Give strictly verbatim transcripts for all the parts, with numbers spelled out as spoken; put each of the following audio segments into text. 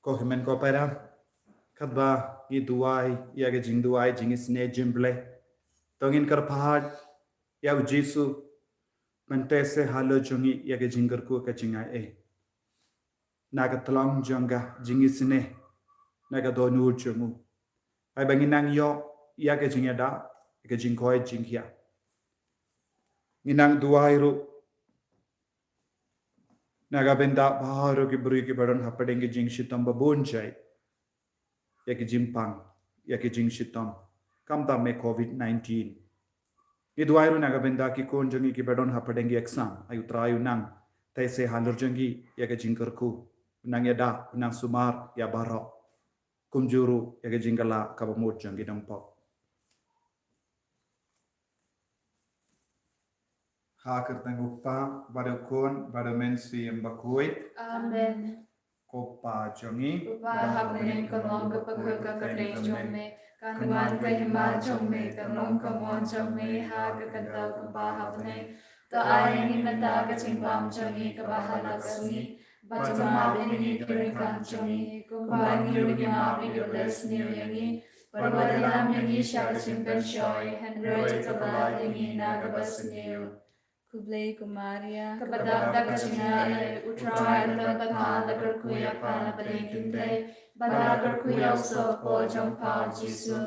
Ko hynmen ko para, katba ngi duwai ïa ka jingduwai jingisynei jong U Blei, to ngin kyrpad ïa U Jisu, ban teh seh halor jong ngi ïa ka jingkyrkhu ka jingai ei, na ka tlang jong ka jingisynei, na ka dohnud jong u. Haba ngin nang ïoh ïa ka jingïada, ïa ka jingkoit jingkhiah, ngin nang duwai ruh na ka bynta baroh ki briew kiba don hapdeng ki jingshitom babun jait, ïa ki jingpang, ïa ki jingshitom, khamtam eh covid nineteen. Ngi duwai ruh na ka bynta ki khun jong ngi kiba don hapdeng ki exam, ai U Trai u nang teh seh halor jong ngi ïa ka jingkyrkhu, u nang ïada, u nang sumar ïa baroh, kumjuh ruh ïa ka jingkylla kaba mut jong ki nongpop. Ha ka kyrteng U Kpa, bad U Khun, bad U Mynsiem Bakhuid. Amen. Ko Pa jong ngi, U Kpa ha bneng, kan long ka kyrteng jong me, kan wan ka hima jong me, kan long ka mon jong me ha ka khyndew kumba ha bneng. To ai ïa ngi mynta ka jingbam jong ngi kaba ha la ka sngi, bad to map ïa ngi ki ryngkang jong ngi, kumba ngi ruh ngi map ïa kiba la sniew ïa ngi, bad wat ïalam ïa ngi sha ka jingpynshoi, hynrei to kylla ïa ngi na kaba sniew. Khublei ko Maria, kaba dap da ka jingaiei, U Trai u don bad pha, la kyrkhu ïa pha na pdeng kynthei, bad la kyrkhu ïa u sohpop jong pha U Jisu.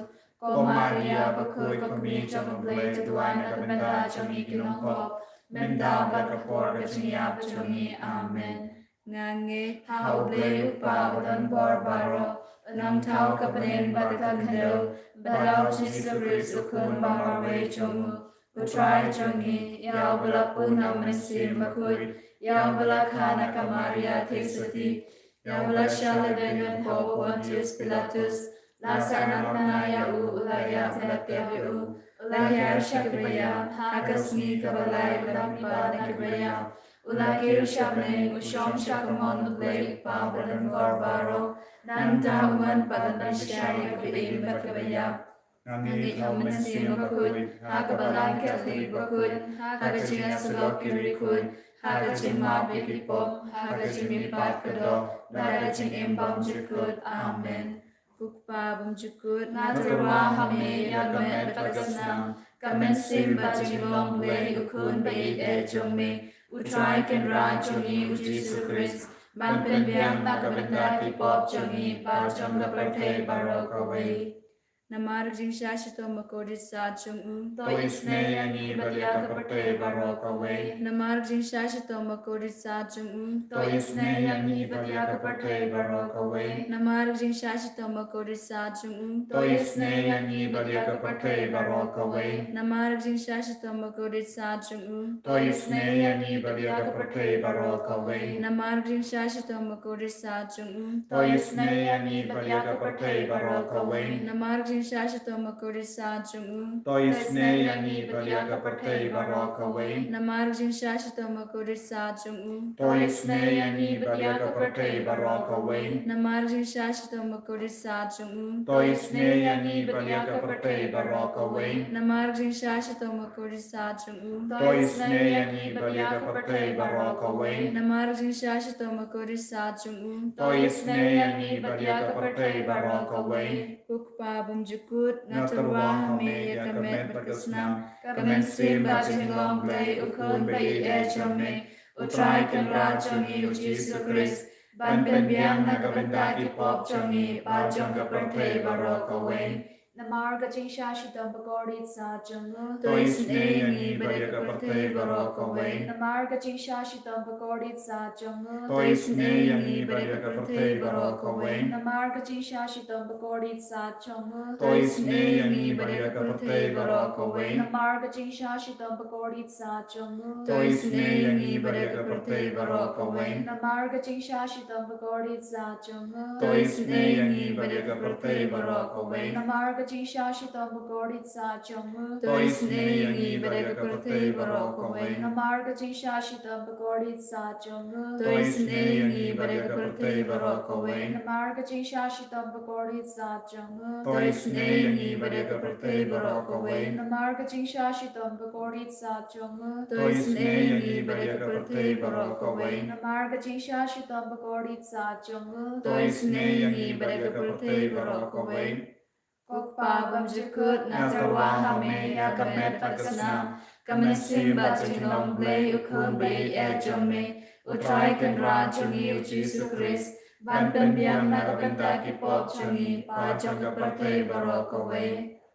Ko Maria bakhuid, ko Kmie jong U Blei, to duwai na ka bynta jong ngi ki nongpop, mynta bad ka por ka jingïap jong ngi. Amen. Nga ngeit ha U Blei U Kpa uba don bor baroh, u nongthaw ka bneng bad ka khyndew, bad ha U Jisu Khrist U Khun ba marwei jong u, U Trai jong ngi, ïa uba la pun na U Mynsiem Bakhuid, ïa uba la kha na ka Maria Theisotti, ïa uba la shah lehbeiñ ha u Pontius Pilatus, la sahnarphna ïa u, u la ïap, la tep ïa u, u la hiar sha kiba ïap, ha ka sngi kaba lai u la mihpat na kiba ïap, u la kiew sha bneng, u shong sha ka mon U Blei U Kpa uba don bor baroh. Nangta un wan pat ban pynshai ïa kiba im bad kiba ïap. Nga ngeit ha U Mynsiem Bakhuid, ha ka Balang Katholik bakhuid, ha ka jingïasyllok ki riewkhuid, ha ka jingmap ïa ki pop, ha ka jingmihpat ka doh, bad ha ka jingim bymjukut. Amen. Ko Kpa bymjukut, nga tyrwa ha me ïa ka met bad ka snam, ka mynsiem bad jinglong Blei U Khun ba ïeit eh jong me, U Trai Kynrad jong ngi U Jisu Khrist, ban pynbiang na ka bynta ki pop jong ngi bad jong ka pyrthei baroh kawei. Namar ka jingshah shitom bakordit sat jong u, to isynei ïa ngi bad ïa ka pyrthei baroh kawei. Namar ka jingshah shitom bakordit sat jong u, to isynei ïa ngi bad ïa ka pyrthei baroh kawei. Namar ka jingshah shitom bakordit sat jong u, to isynei ïa ngi bad ïa ka pyrthei baroh kawei. Namar ka jingshah shitom bakordit sat jong u, to isynei ïa ngi bad ïa ka pyrthei baroh kawei. Namar ka jingshah shitom bakordit sat jong u, to isynei ïa ngi bad ïa ka pyrthei baroh kawei. Namar ka jingshah shitom bakordit sat jong u, to isynei ïa ngi bad ïa ka pyrthei baroh kawei. Namar ka jingshah shitom bakordit sat jong u, to isynei ïa ngi bad ïa ka pyrthei baroh kawei. Namar ka jingshah shitom bakordit sat jong u, to isynei ïa ngi bad ïa ka pyrthei baroh kawei. Namar ka jingshah shitom bakordit sat jong u, to isynei ïa ngi bad ïa ka pyrthei baroh kawei. Namar ka jingshah shitom bakordit sat jong u, to isynei ïa ngi bad ïa ka pyrthei baroh kawei. Ko Kpa bymjukut, nga tyrwa ha me ïa ka met bad ka snam, ka mynsiem bad jinglong Blei U Khun ba ïeit eh jong me, U Trai Kynrad jong ngi U Jisu Khrist, ban pynbiang na ka bynta ki pop jong ngi bad jong ka pyrthei baroh kawei. Namar ka jingshah shitom bakordit sat jong u, to isynei ïa ngi bad ïa ka pyrthei baroh kawei. Namar ka jingshah shitom bakordit sat jong u, to isynei ïa ngi bad ïa ka pyrthei baroh kawei. Namar ka jingshah shitom bakordit sat jong u, to isynei ïa ngi bad ïa ka pyrthei baroh kawei. Namar ka jingshah shitom bakordit sat jong u, to isynei ïa ngi bad ïa ka pyrthei baroh kawei. Namar ka jingshah shitom bakordit sat jong u, to isynei ïa ngi bad ïa ka pyrthei baroh kawei. Namar Ka jingshah shitom bakordit sat jong u. To isynei ïa ngi bad ïa ka pyrthei baroh kawei. Namar ka jingshah shitom bakordit sat jong u. To isynei ïa ngi bad ïa ka pyrthei baroh kawei. Namar ka jingshah shitom bakordit sat jong u. To isynei ïa ngi bad ïa ka pyrthei baroh kawei. Namar ka jingshah shitom bakordit sat jong u. To isynei ïa ngi bad ïa ka pyrthei baroh kawei. Namar ka jingshah shitom bakordit sat jong u. To isynei ïa ngi bad ïa ka pyrthei baroh kawei. Ko Kpa bymjukut, nga tyrwa ha me ïa ka met bad ka snam, ka mynsiem bad ka jinglong Blei u Khun ba ïeit jong me, U Trai Kynrad jong ngi U Jisu Khrist, ban pynbiang na ka bynta ki pop jong ngi bad jong ka pyrthei baroh kawei.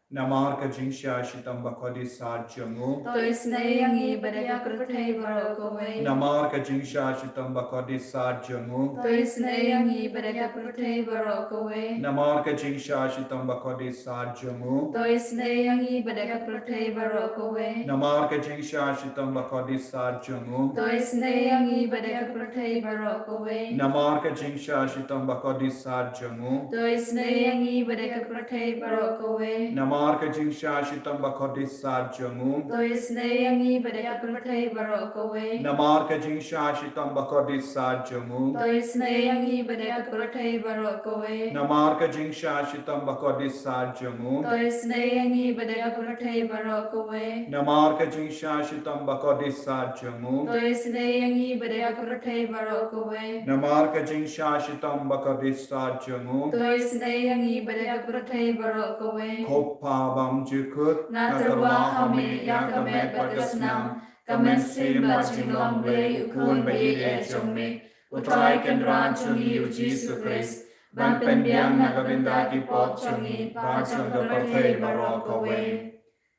Namar ka jingshah shitom bakordit sat jong u. To isynei ïa ngi bad ïa ka pyrthei baroh kawei. Namar ka jingshah shitom bakordit sat jong u. To isynei ïa ngi bad ïa ka pyrthei baroh kawei. Namar ka jingshah shitom bakordit sat jong u. To isynei ïa ngi bad ïa ka pyrthei baroh kawei. Namar ka jingshah shitom bakordit sat jong u. To isynei ïa ngi bad ïa ka pyrthei baroh kawei. Namar ka jingshah shitom bakordit sat jong u. To isynei ïa ngi bad ïa ka pyrthei baroh kawei. Namar ka jingshah shitom bakordit sat jong u. To isynei ïa ngi bad ïa ka pyrthei baroh kawei. Namar ka jingshah shitom bakordit sat jong u. To isynei ïa ngi bad ïa ka pyrthei baroh kawei. Namar ka jingshah shitom bakordit sat jong u. To isynei ïa ngi bad ïa ka pyrthei baroh kawei. Namar ka jingshah shitom bakordit sat jong u. To isynei ïa ngi bad ïa ka pyrthei baroh kawei. Namar ka jingshah shitom bakordit sat jong u. To isynei ïa ngi bad ïa ka pyrthei baroh kawei. Ko Kpa bymjukut, nga tyrwa ha me ïa ka met bad ka snam, ka mynsiem bad jinglong Blei u Khun ba ïeit jong me, U Trai Kynrad jong ngi U Jisu Khrist, ban pynbiang na ka bynta ki pop jong ngi bad jong ka pyrthei baroh kawei.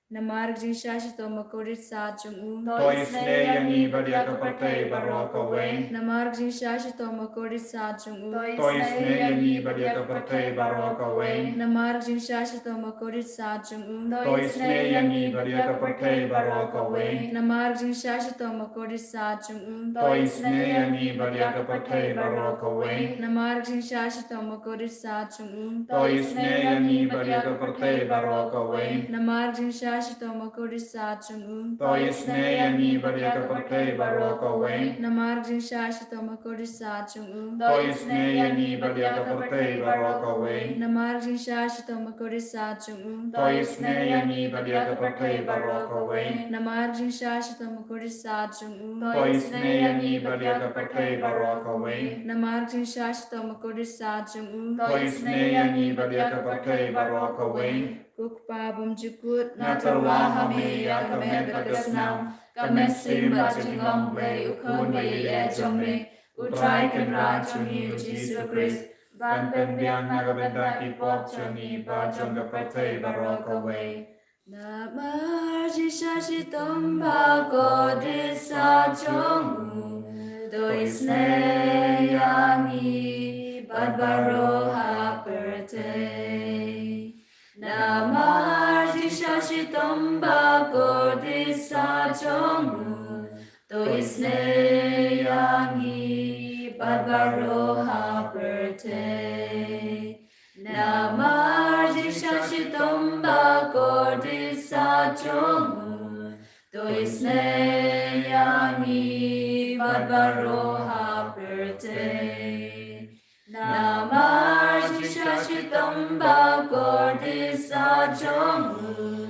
Namar ka jingshah shitom bakordit sat jong u. To isynei ïa ngi bad ïa ka pyrthei baroh kawei. Namar ka jingshah shitom bakordit sat jong u. To isynei ïa ngi bad ïa ka pyrthei baroh kawei. Namar ka jingshah shitom bakordit sat jong u. To isynei ïa ngi bad ïa ka pyrthei baroh kawei. Namar ka jingshah shitom bakordit sat jong u. To isynei ïa ngi bad ïa ka pyrthei baroh kawei. Namar ka jingshah shitom bakordit sat jong u. To isynei ïa ngi bad ïa ka pyrthei baroh kawei. Namar ka jingshah shitom bakordit sat jong u. To isynei ïa ngi bad ïa ka pyrthei baroh kawei. Namar ka jingshah shitom bakordit sat jong u. To isynei ïa ngi bad ïa ka pyrthei baroh kawei. Namar ka jingshah shitom bakordit sat jong u. To isynei ïa ngi bad ïa ka pyrthei baroh kawei. Namar ka jingshah shitom bakordit sat jong u. To isynei ïa ngi bad ïa ka pyrthei baroh kawei. Namar ka jingshah shitom bakordit sat jong u. To isynei ïa ngi bad ïa ka pyrthei baroh kawei. Ko Kpa bymjukut, nga tyrwa ha me ïa ka met bad ka snam, ka mynsiem bad ka jinglong Blei u Khun ba ïeit jong me, U Trai Kynrad jong ngi U Jisu Khrist, ban pynbiang na ka bynta ki pop jong ngi bad jong ka pyrthei baroh kawei. Namar ka jingshah shitom bakordit sat jong u, to isynei ïa ngi bad baroh ha pyrthei. Namar ka jingshah shitom bakordit sat jong u, to isynei ïa ngi bad baroh ha pyrthei. Namar ka jingshah shitom bakordit sat jong u, to isynei ïa ngi bad baroh ha pyrthei. Namar ka jingshah shitom bakordit sat jong u,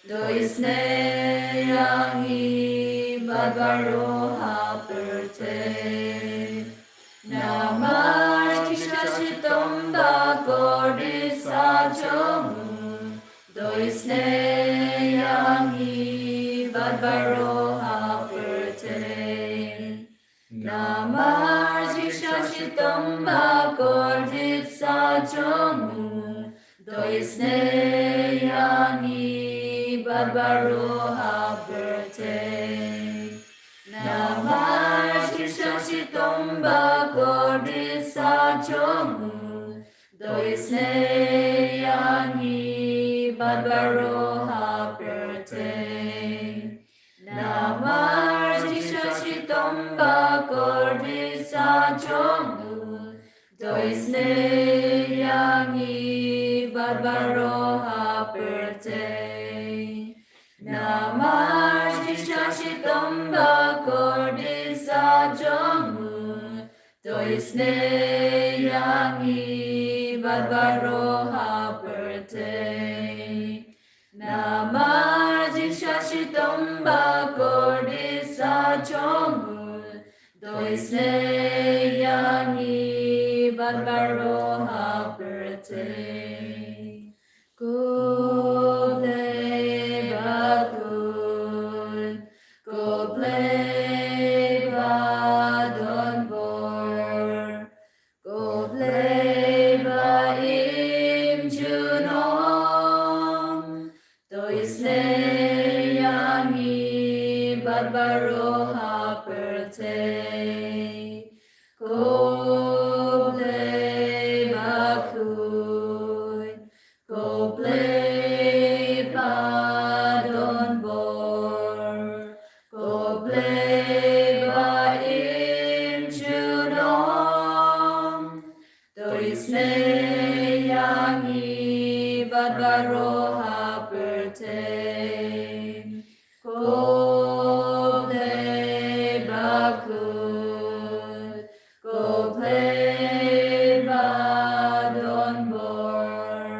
to isynei ïa ngi bad baroh ha pyrthei. Namar ka jingshah shitom bakordit sat jong u, to isynei ïa ngi bad baroh ha pyrthei. Namar ka jingshah shitom bakordit sat jong u, to isynei ïa ngi bad baroh ha pyrthei. Namar ka jingshah shitom bakordit sat jong u, to isynei ïa ngi bad baroh ha pyrthei. Namar ka jingshah shitom bakordit sat jong u, to isynei ïa ngi bad baroh ha Isynei ïa ngi bad baroh ha pyrthei. Namar jingshah shitom ba kordit sa jong u. To isynei ïa ngi bad baroh ha pyrthei. Ko Blei bakhuid, ko Blei ba don bor, ko Blei ba im junom. To isynei ïa ngi bad baroh ha pyrthei. Ko Blei bakhuid, ko Blei ba don bor, ko Blei ba im junom. To isynei ïa ngi bad baroh ha pyrthei. Ko Blei bakhuid, ko Blei ba don bor,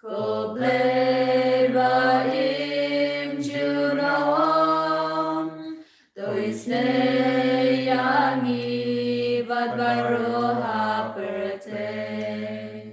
ko Blei ba im junom. To isynei ïa ngi bad baroh ha pyrthei.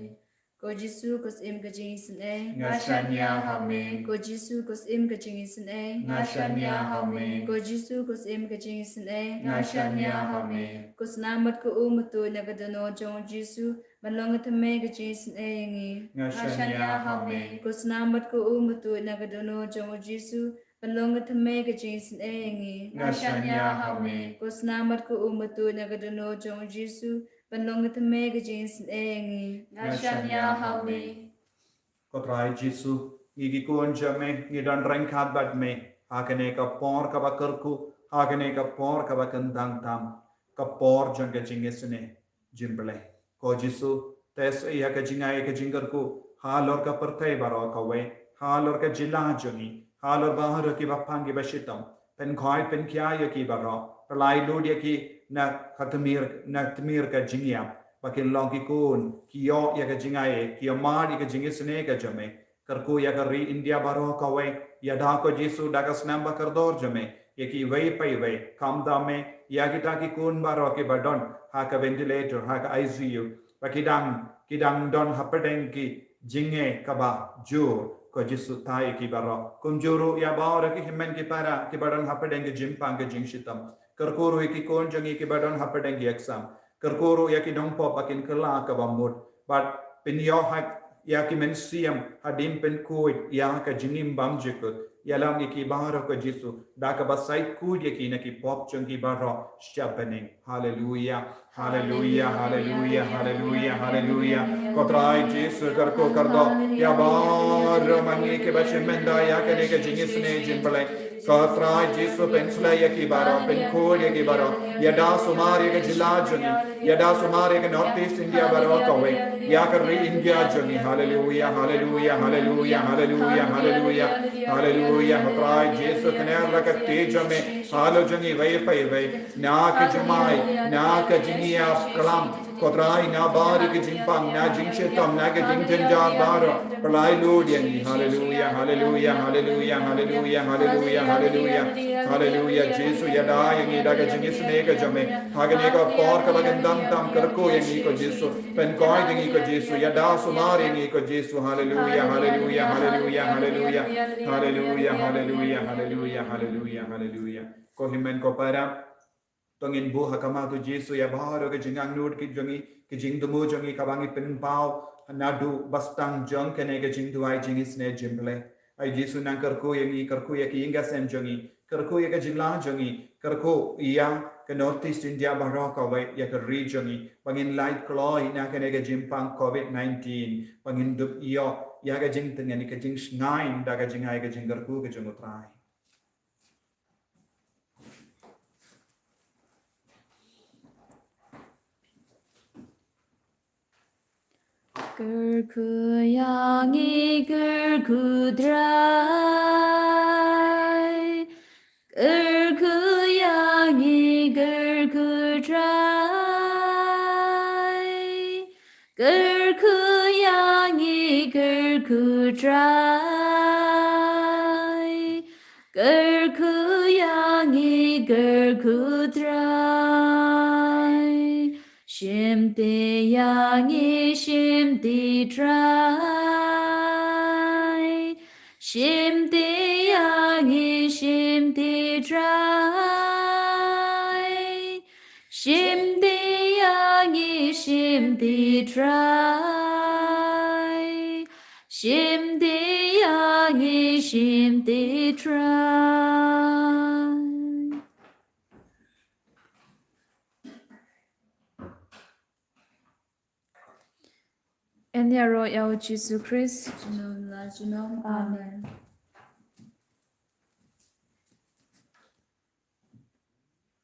Ko Jisu, ko Syiem ka jingisynei, nga shaniah ha me. Ko Jisu, ko Syiem ka jingisynei, nga shaniah ha me. Ko Jisu, ko Syiem ka jingisynei, nga shaniah ha me. Ko snam bad ko um u tuid na ka dohnud jong u Jisu, ban long ka thymmei ka jingisynei ïa ngi, nga shaniah ha me. Ko snam bad ko um u tuid na ka dohnud jong u Jisu, ban long ka thymmei ka jingisynei ïa ngi, nga shaniah ha me. Ko snam bad ko um u tuid na ka dohnud jong u Jisu, ban long ka thymmei ka jingisynei ïa ngi, nga shaniah ha me. Ko Trai Jisu, ngi ki khun jong me, ngi don ryngkat bad me ha kane ka por kaba kyrkhu, ha kane ka por kaba kyntang tam, ka por jong ka jingisynei jong U Blei. Ko Jisu, test ïa ka jingai ka jingkyrkhu halor ka pyrthei baroh kawei, halor ka jylla jong ngi, halor baroh kiba pang kiba shitom. Pynkhoi pynkhia ïa ki baroh, pynlait lut ïa ki na ka tmier, na tmier ka jingïap, ba kin long ki khun ki ïoh ïa ka jingai, ki ïoh mad ïa ka jingisynei ka jong me. Kyrkhu ïa ka ri India baroh kawei, ïada ko Jisu da ka snam ba kordor jong me ïa kiwei pa iwei, khamtam me ïa kita ki khun baroh kiba don ha ka ventilator, ha ka I C U, ba ki dang, ki dang don hapdeng ki jingeh kaba jur. Ko Jisu, thaw ïa ki baroh. Kumjuh ruh ïa baroh ki hynmen ki para kiba don hapdeng ki jingpang ki jingshitom. Kyrkhu ruh ïa ki khun jong ngi kiba don hapdeng ki exam. Kyrkhu ruh ïa ki nongpop ba kin kylla kaba mut. Bad pynïoh ha ïa ki mynsiem hadien pynkhuid ïa ka jingim bymjukut. Ïalam ïa ki baroh ko Jisu da kaba sait khuid ïa ki na ki pop jong ki baroh sha bneng. Haleluia. Haleluia, haleluia, haleluia, haleluia. Ko Trai Jisu, kyrkhu kyrdoh ïa baroh ma ngi kiba shim bynta ïa kane ka jingisynei jong U Blei. Ko Trai Jisu, pynshlei ïa ki baroh, pynkhuid ïa ki baroh. Ïada sumar ïa ka jylla jong ngi, ïada sumar ïa ka North East India baroh kawei, ïa ka ri India jong ngi. Haleluia, haleluia, haleluia, haleluia, haleluia. Haleluia, ko Trai Jisu, kner la ka kti jong me halor jong ngi iwei pa iwei. Na ka jingmai, na ka jingïap klam, ko Trai, na baroh ki jingpang, na jingshitom, na ka jingjynjar baroh, pynlait lut ïa ngi. Haleluia, haleluia, haleluia, haleluia, haleluia, haleluia. Haleluia, Jisu, ïada ïa ngi da ka jingisynei ka jong me ha kane ka por kaba kyntang tam. Kyrkhu ïa ngi ko Jisu, pynkhuid ïa ngi ko Jisu, ïada sumar ïa ngi ko Jisu. Haleluia, haleluia, haleluia, haleluia. Haleluia, haleluia, haleluia, haleluia, haleluia. Ko hynmen ko para, to ngin buh ha khmat u Jisu ïa baroh ki jingangnud ki jong ngi, ki jingthmu jong ngi kaba ngi pynpaw naduh ba sdang jong kane ka jingduwai jingisynei jong U Blei. Ai Jisu, nang kyrkhu ïa ngi, kyrkhu ïa ki ïing ki sem jong ngi, kyrkhu ïa ka jylla jong ngi, kyrkhu ïa ka North East India baroh kawei, ïa ka ri jong ngi, ba ngin lait kloi na kane ka jingpang covid nineteen, ba ngin dup ïoh ïa ka jingtngen, ka jingshngaiñ da ka jingai ka jingkyrkhu ka jong u Trai. Kyrkhu ïa ngi, kyrkhu Trai. Kyrkhu ïa ngi, kyrkhu Trai. Trai, kyrkhu ïa ngi, kyrkhu Trai. Shim ti ïa ngi, shim ti Trai. Shim ti ïa ngi, shim ti Trai. Shim ti ïa ngi, shim ti Trai. Shim ti ïa ngi, shim ti Trai. Yn ïaroh ïa u Jisu Khrist. Junom la junom. Amen.